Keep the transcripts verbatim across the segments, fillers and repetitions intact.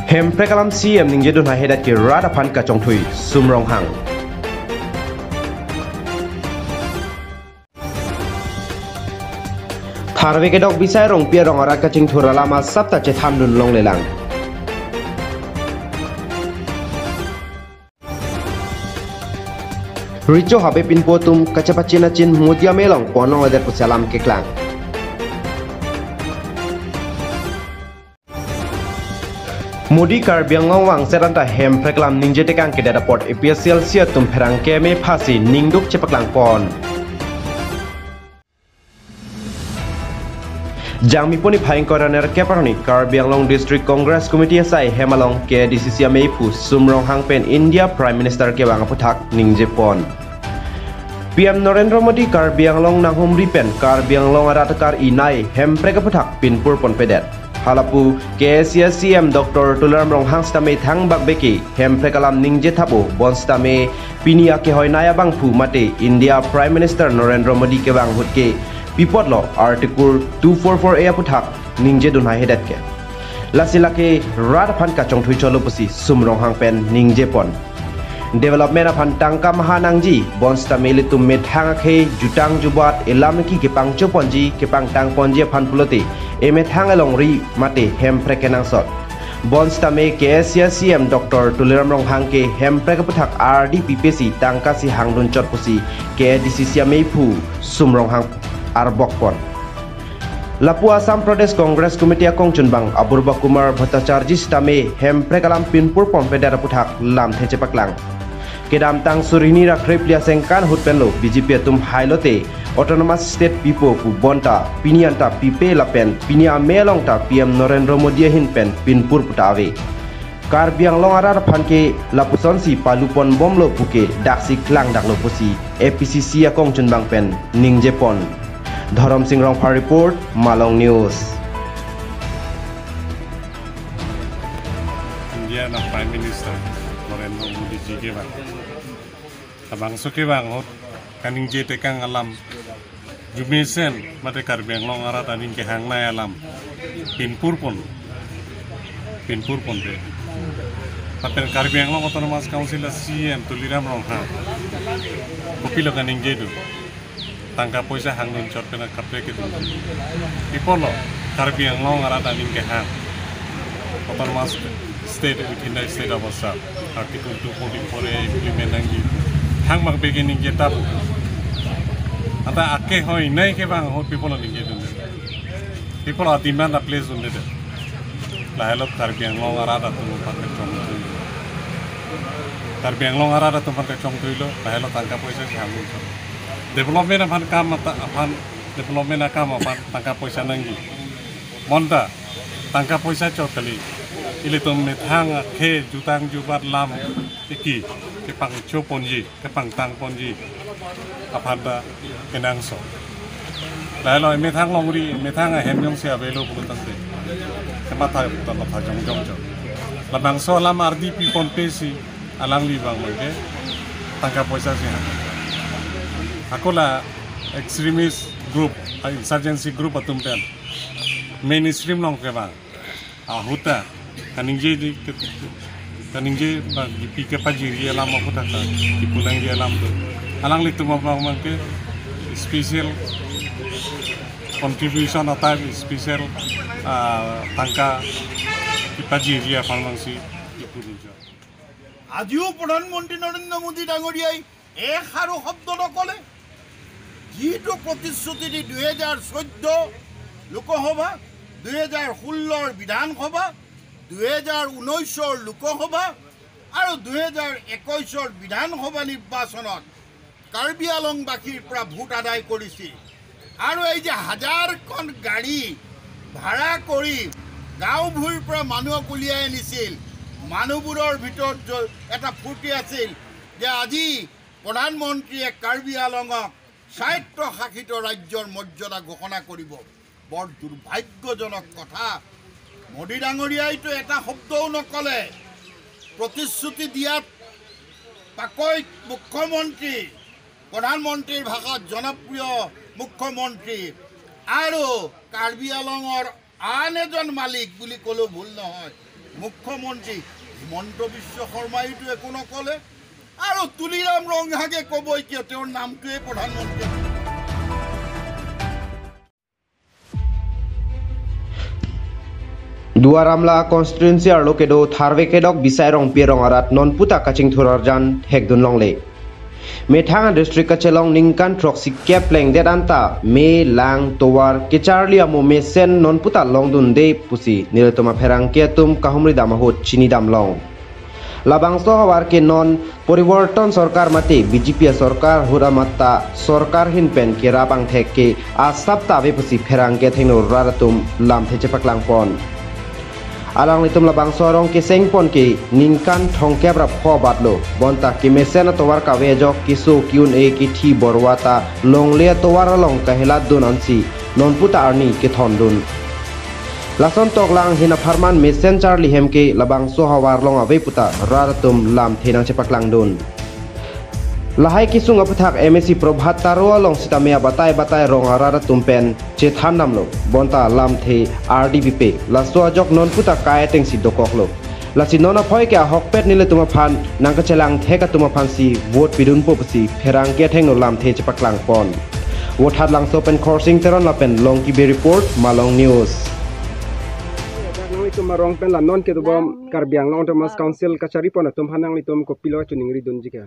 Hemprek alam C M ningjedun haihedet ke rat aphan kachongthui Sum Ronghang. Tharve kedok Bisai Rongpi arong arat kachingthur alam asap ta chethandun longlelang. Recho habe pinpo atum kachepachin achin Modi ame along ponlongledet pusi alam keklang. Modi Karbi Anglong vangset anta Hemprek alam ningje tekang kedet apot A P H L C atum pherangke mephasi ningduk chepaklangpon. Jangmi puni phai ingkoi ra nerkep arni Karbi Anglong District Congress Committee asai hem along K A D C C amei aphu Sum Ronghang pen India Prime Minister kevang aphuthak ningjepon. P M Narendra Modi Karbi Anglong nanghumri pen Karbi Anglong arat kar-inai Hemprek aphuthak pinpur ponpedet. Halapu K A C C M Doctor Tuliram Ronghang sitame thangbak beke Hemprek alam ningje thap-o bonsitame pini akehoinai abangphu mate India Prime Minister Narendra Modi kevang ahut ke pi apotlo Article two four four A aphuthak ningjedun haihedet ke. Lasi lake rat aphan kachongthui cholo pusi Sum Ronghang pen ningjepon. Development aphan tangka maha nangji, bonsitame ilitum methang akhei, jutang jubat, elam eki kepangchoponji, kepangtangponji aphan pulote, emethang alongri mate Hemprek kenangsot. Bonsitame K A C C M Doctor Tuliram Ronghang ke Hemprek aphuthak ardi pipesi tangka si hangdunchot pusi K A D C C amei aphu Sum Ronghang arbokpon. Lapu Assam Pradesh Congress Committee akongchunbang Apurba Kumar Bhattacharjee sitame Hemprek alam pinpur ponpedet aphuthak lamthe chepaklang. Kedamtang surhini ra kre phli asengkan ahut penlo B J P atum hailote Autonomous State pipo pu bonta pini anta pipe lapen pini ame along ta P M Narendra Modi ahin pen pinpur puta ave. Karbi Anglong arat aphan ke lapusonsi paluponbomlo puke daksi klangdaklo pusi A P C C akongchunbang pen ningjepon. Dhorom Sing Rongphar report, Malong News. India na Prime Minister Narendra Modi ji kevang. Labangso kevang ahut kaningje tekang alam arjumesen mate Karbi Anglong arat aning kehangnei alam pinpur pon, pinpur ponpe. Lapen Karbi Anglong Autonomous Council a C M Tuliram Ronghang kopilo kaningjedun, tangka poisa hangdunchot pen akaprek kedun. Pi apotlo Karbi Anglong arat aning kehang Autonomous State within the State of Assam, Article two forty-four A implement nangji thangbak beke ningje thap. Anta akehoinai kevang ahut pi apotlo ningjedunde, pi apotlo a-demand a-place dunde. Lahelo Karbi Anglong arat atum aphan kachongthui. Karbi Anglong arat atum aphan kachongthuilo, lahelo tangka poisa si hangdunchot. Development aphan kam ata aphan, development akam aphan tangka poisa nangji. Bonta tangka poisa chot kali, ilitum methang akhei, jutang jubat, lam eki kepangchoponji, kepangtangponji aphan ta kenangsot. Lahelo emethang longri, emethang ahem jongsi avelo pulo tangte, kematha ta matha jongjong chot. Labangso alam ardi piponpesi alangli abang abangke tangka poisa si hang. Ako la extremist group, a insurgency group atum pen mainstream along kevang ahut ta kaningje di ke-, kaningje ba kipi kepajiri alam ahut ta kipu nangji alam do. Alanglitum abang abangke special contribution atau special, ah, tangka kepajiri aphan abangsi kipudunchot. আজিও প্ৰধানমন্ত্ৰী নৰেন্দ্ৰ মোদী ডাঙৰীয়াই এষাৰো শব্দ নকলে। যিটো প্ৰতিশ্ৰুতি দি দুহেজাৰ চৈধ্য লোকসভা, দুহেজাৰ ষোল্লৰ বিধানসভা, দুহেজাৰ ঊনৈশৰ লোকসভা আৰু দুহেজাৰ একৈশৰ বিধানসভা নিৰ্বাচনত কাৰ্বি আলংবাসীৰ পৰা ভোট আদায় কৰিছিল আৰু এই যে হাজাৰখন গাড়ী ভাড়া কৰি গাঁওভূঁইৰ পৰা মানুহক উলিয়াই আনিছিল, মানুহবোৰৰ ভিতৰত জ-, এটা ফূৰ্তি আছিল যে আজি প্ৰধানমন্ত্ৰীয়ে কাৰ্বি আলঙক স্বায়ত্তশাসিত ৰাজ্যৰ মৰ্যাদা ঘোষণা কৰিব। বৰ দুৰ্ভাগ্যজনক কথা। মোদী ডাঙৰীয়াইতো এটা শব্দও নকলে। প্ৰতিশ্ৰুতি দিয়াত পাকৈত মুখ্যমন্ত্ৰী, প্ৰধানমন্ত্ৰীৰ ভাষাত জনপ্ৰিয় মুখ্যমন্ত্ৰী আৰু কাৰ্বি আলঙৰ আন এজন মালিক বুলি ক'লেও ভুল নহয়, মুখ্যমন্ত্ৰী হিমন্ত বিশ্ব শৰ্মাইতো একো নকলে। আৰু তুলিৰাম ৰংহাঙে ক'ব এতিয়া তেওঁৰ নামটোৱে প্ৰধানমন্ত্ৰী। Duar Amla constituency arlo kedo tharve kedok Bisai Rongpi arong arat nonputa kachingthur arjan thekdun longle. Methang district kachelong ningkan throksi kep plengdet anta me, lang, tovar kecharli amo mesen nonputa longdunde pusi nelitum apherangke atum kahumri dam ahut chinidam long. Labangso ahavar ke non Poriborton Sorkar mate B J P sorkar ahut amat ta sorkar ahin pen kerap angthek ke asap ta ave pusi pherangke athengno rat atum lamthe chepaklang pon. Alanglitum labangso arong keseng pon ke ningkan thomkep ra pho bat lo, bonta kemesen atovar kave ajok keso ke-un-e kethi borwa ta longle atovar along kahelat dun ansi nonputa arni kethon dun. Lason toklang hin apharman mesen charli hem ke labangso ahavar along ave puta rat atum lamthe nangchepaklang dun. Lahai kesung aputhak M A C Prabhat Taro along sitame abatai batai rong arat atum pen chethan damlo, bonta lamthe ardi pipe, laso ajok nonputa kai atengsi dokoklo. Lasi non aphoi ke ahokpet nelitum aphan nangkachelang thek atum aphansi vote pidunpo pusi pherangke athengno lamthe chepaklang pon. Vothatlangso pen Khorsing Teron lapen Longki Bey report, Malong News. Nanglitum arong pen la non kedobom Karbi Anglong Autonomous Council kachari pon atum aphan nanglitum kopilo choningri dunji ke?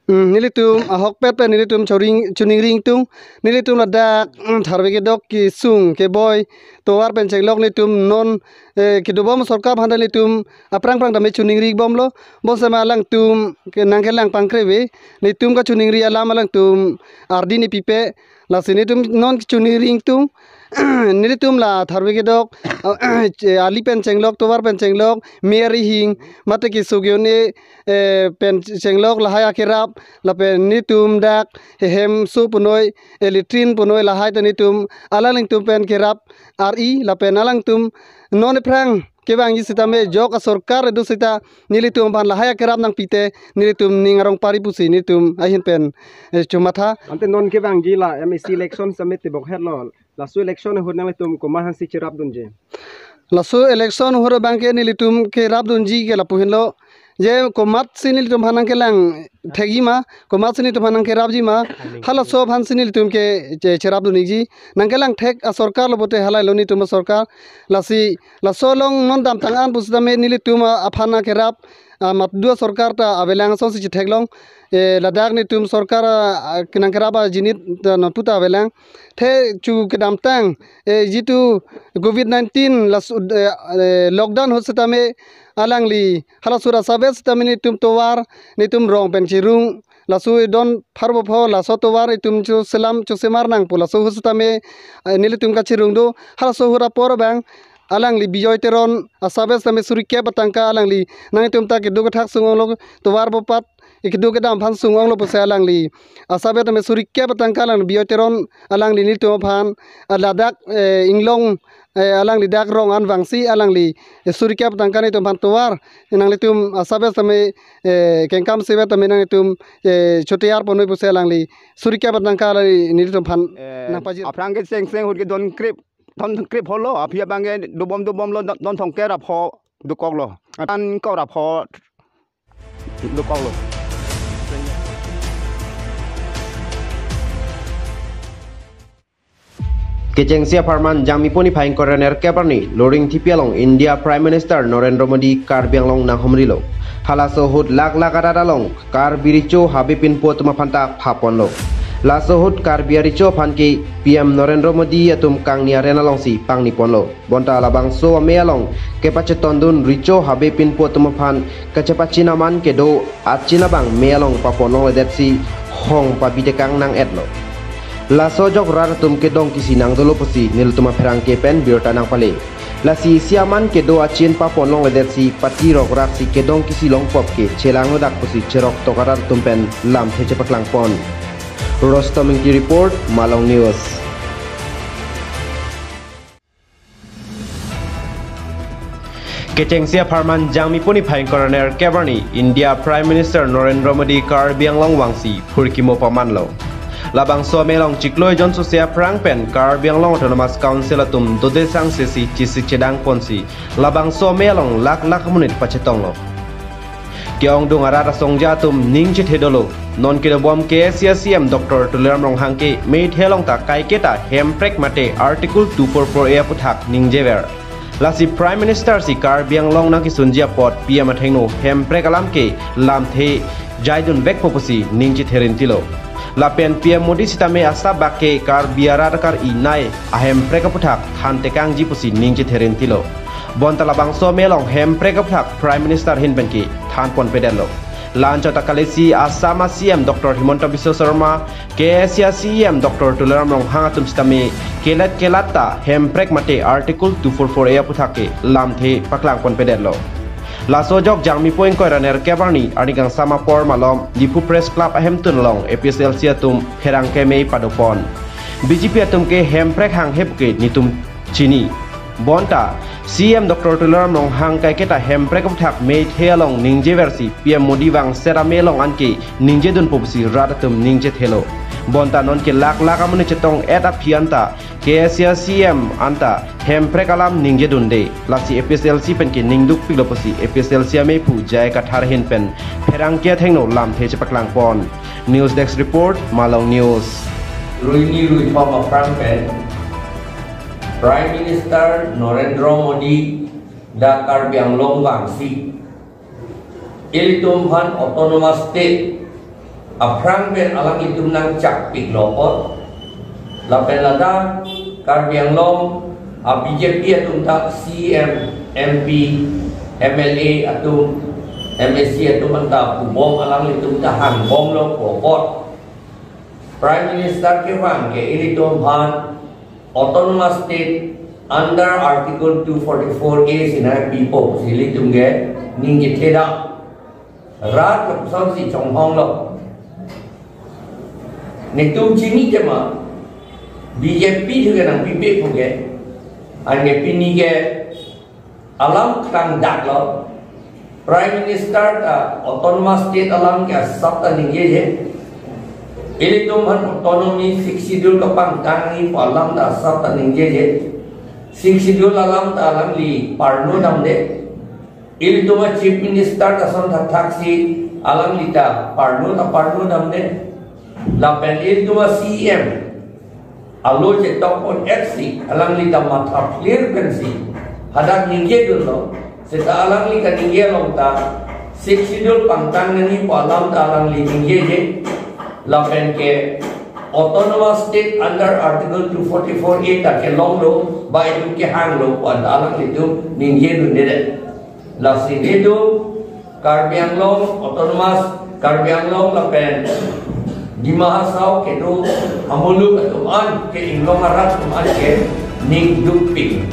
Hmm, nelitum ahokpet pen nelitum choring choningri ingtung, nelitum ladak, hmm, tharve kedok kesung keboi tovar pen chenglok nelitum non, eh, kedobom sorkar aphan ta nelitum aphrang phrang tame choningri bomlo, bonsema alangtum ke nangkelang pangkreve, nelitum kachoningri alam alangtum ardi ne pipe, lasi nelitum non choningri ingtung, nelitum la tharve kedok, che-, ali pen chenglok, tovar pen chenglok, me arihing, mate keso ke-un-e, eh, pen chenglok lahai akerap, lapen nelitum dak, hehemso punoi, eh, latrine punoi lahai ta nelitum, alanglitum pen kerap, ar-i, lapen alangtum, non aphrang, kevangji sitame ajok asorkar edu sita, nelitum aphan lahai akerap nangpite, nelitum ning arong pari pusi, nelitum ahin pen, eh, chomatha. Ante non kevangji la M A C election sitame tebok hetlo. Laso election ahut nanglitum komat aphansi cherap dunji? Laso election ahut abang ke nelitum kerap dunji ke lapu henlo. Je komatsi nelitum aphan nangkelang thekji ma, komatsi nelitum aphan nangkerapji ma, halaso aphansi nelitum ke che-, cherap dun-ikji. Nangkelang thek asorkar lo pote halai lo nelitum asorkar. Lasi, laso along non damtang an pusitame nelitum a-, aphan nangkerap, ah, mat dua sorkar ta avelang asonsi chetheklong. Eh, ladak nelitum sorkar, ah, ah, nangkerap ajinit ta nonputa avelang. The chu kedamtang, eh, jitu covid nineteen las-, eh, eh, lockdown ahut sitame alangli halaso asabet sitame nelitum tovar, nelitum rong pen chirung, laso idon pharbo pho, laso tovar itum choselam chosemar nangpo, laso ahut sitame, eh, nelitum kachirung do, halaso ahut apor abang, alangli Bijoy Teron, asabet sitame suri kep atangka alangli, nanglitum ta kedo kethak sung-onglo tovar bopat, kedo kedam aphan sung-onglo pusi alangli, asabet sitame suri kep atangka alangli Bijoy Teron, alangli nelitum aphan, ah, ladak, eh, inglong, eh, alangli dak rong an vangsi alangli, eh, suri kep atangka nelitum aphan tovar, nanglitum asabet sitame, eh, kengkam sevet tame nanglitum, eh, choteyar ponoi pusi alangli, suri kep atangka alangli nelitum aphan, eh, nangpajir. Aphrang kesengseng ahut ke don krip, don krip holo, aphi abang ke dobom dobomlo, don, don thomkep ra pho dokoklo. An ko ra pho dokoklo. Kechengsi apharman Jangmipo niphai ingkoi ra nerkep arni, Loringthepi along India Prime Minister Narendra Modi Karbi Anglong nanghumrilo. Halaso ahut lak lak arat along Karbi Recho Habe Pinpo atum aphan ta phaponlo. Laso ahut Karbi Recho aphan ke P M Narendra Modi atum kangni aren alongsi pangniponlo. Bonta labangso ame along kepachetondun Recho Habe Pinpo atum aphan kachepachin aman kedo achin abang me along papon longledetsi hong pabitekang nang-etlo. Laso ajok rat atum kedong kisi nangdolo pusi nelitum apherangke pen birta nangpale. Lasi isi aman kedo achin papon longledetsi pati rokraksi kedong kisi longpop ke chelanglodak pusi cheroktok arat atum pen lamthe chepaklang pon. Rostom Ingti report, Malong News. Kechengsi apharman Jangmipo niphai ingkoi ra nerkep arni, India Prime Minister Narendra Modi Karbi Anglong vangsi phurkimo pamanlo. Labangso amei along chiklo ejon sose aphrang pen Karbi Anglong Autonomous Council atum dode sang sesi chesik chedang ponsi labangso amei along lakh lakh amonit pachetonglo. Ke-ongdung arat asongja atum ning chethe dolo. Non kedobom K S A C M Doctor Tuliram Ronghang ke meithe along ta kaiketa hemprek mate Article two four four A aputhak ningjever. Lasi Prime Minister si Karbi Anglong nangkesunji apot P M athengno hemprek alam ke lamthe jaidun vekpo pusi ning chethe rintilo. Lapen P M Modi sitame asap bak ke Karbi arat akar-i nai ahemprek aputhak than tekangji pusi ning chethe rintilo. Bonta labangso amei along hemprek aputhak Prime Minister ahin pen ke than ponpedetlo. La-anchot ta kalisi Assam a C M Doctor Himanta Biswa Sarma, K S A C M Doctor Tuliram Ronghang atum sitame kelat kelat ta hemprek mate Article two four four A aputhak ke lamthe paklang ponpedetlo. Laso ajok Jangmipo ingkoi ra nerkep arni arni kangsam apor malom Diphu Press Club ahemtun along A P H L C atum pherangke amei padopon. B J P atum ke hemprek hanghe puke netum chini. Bonta C M Doctor Tuliram Ronghang kaiketa hemprek aputhak meithe along ningjeversi P M Modi vangset amei along anke ningjedunpo pusi rat atum ning chethelo. Bonta non ke lakh lakh amonit chetong-et aphi anta K S A C M anta hemprek alam ningjedunde. Lasi A P H L C pen ke ning dukpiklo pusi A P H L C ameiphu J I Kathar ahin pen pherangke athengno lamthe chepaklang pon. News Desk Report, Malong News. Ruini ruithom aphrang pen Prime Minister Narendra Modi dak Karbi Anglong vangsi ilitum aphan Autonomous State aphrang pen alanglitum nangchakpiklo apot, lapen ladak Karbi Anglong a B J P atum ta C M, M P, M L A atum, M A C atum anta pubom, alanglitum ta hangbomlo pu apot, Prime Minister kevang ke ilitum aphan Autonomous State under Article two forty-four A si nangpipo pusi ilitum ke ning kethedam. Rat lapuson si chonghonglo. Netum chini tema B J P thu ke nangpipe pu ke. Anke pini ke alam klangdaklo. Prime Minister ta Autonomous State alam ke asap ta ningjeje. Ilitum aphan autonomy, Sixth Schedule kapangtang nangji pu alam ta asap ta ningjeje. Sixth Schedule alam ta alangli parno damde. Ilitum a Chief Minister ta ason thakthaksi alangli ta parno ta parno damde. Lapen ilitum a C M alo chetok pon-etsi alangli ta matha phlir pensi hadak ningjedunlo. Seta alangli kaningje along ta Sixth Schedule pangtang nangji pu alam ta alangli ningjeje. Lapen ke Autonomous State under Article two forty-four A ta kelonglo, ba itum kehanglo pu anta alanglitum ningjedundedet. Lasi netum Karbi Anglong, Autonomous Karbi Anglong lapen Dima Hasao kedo amuluk atum an ke, inglong arat atum an ke ning dukpik.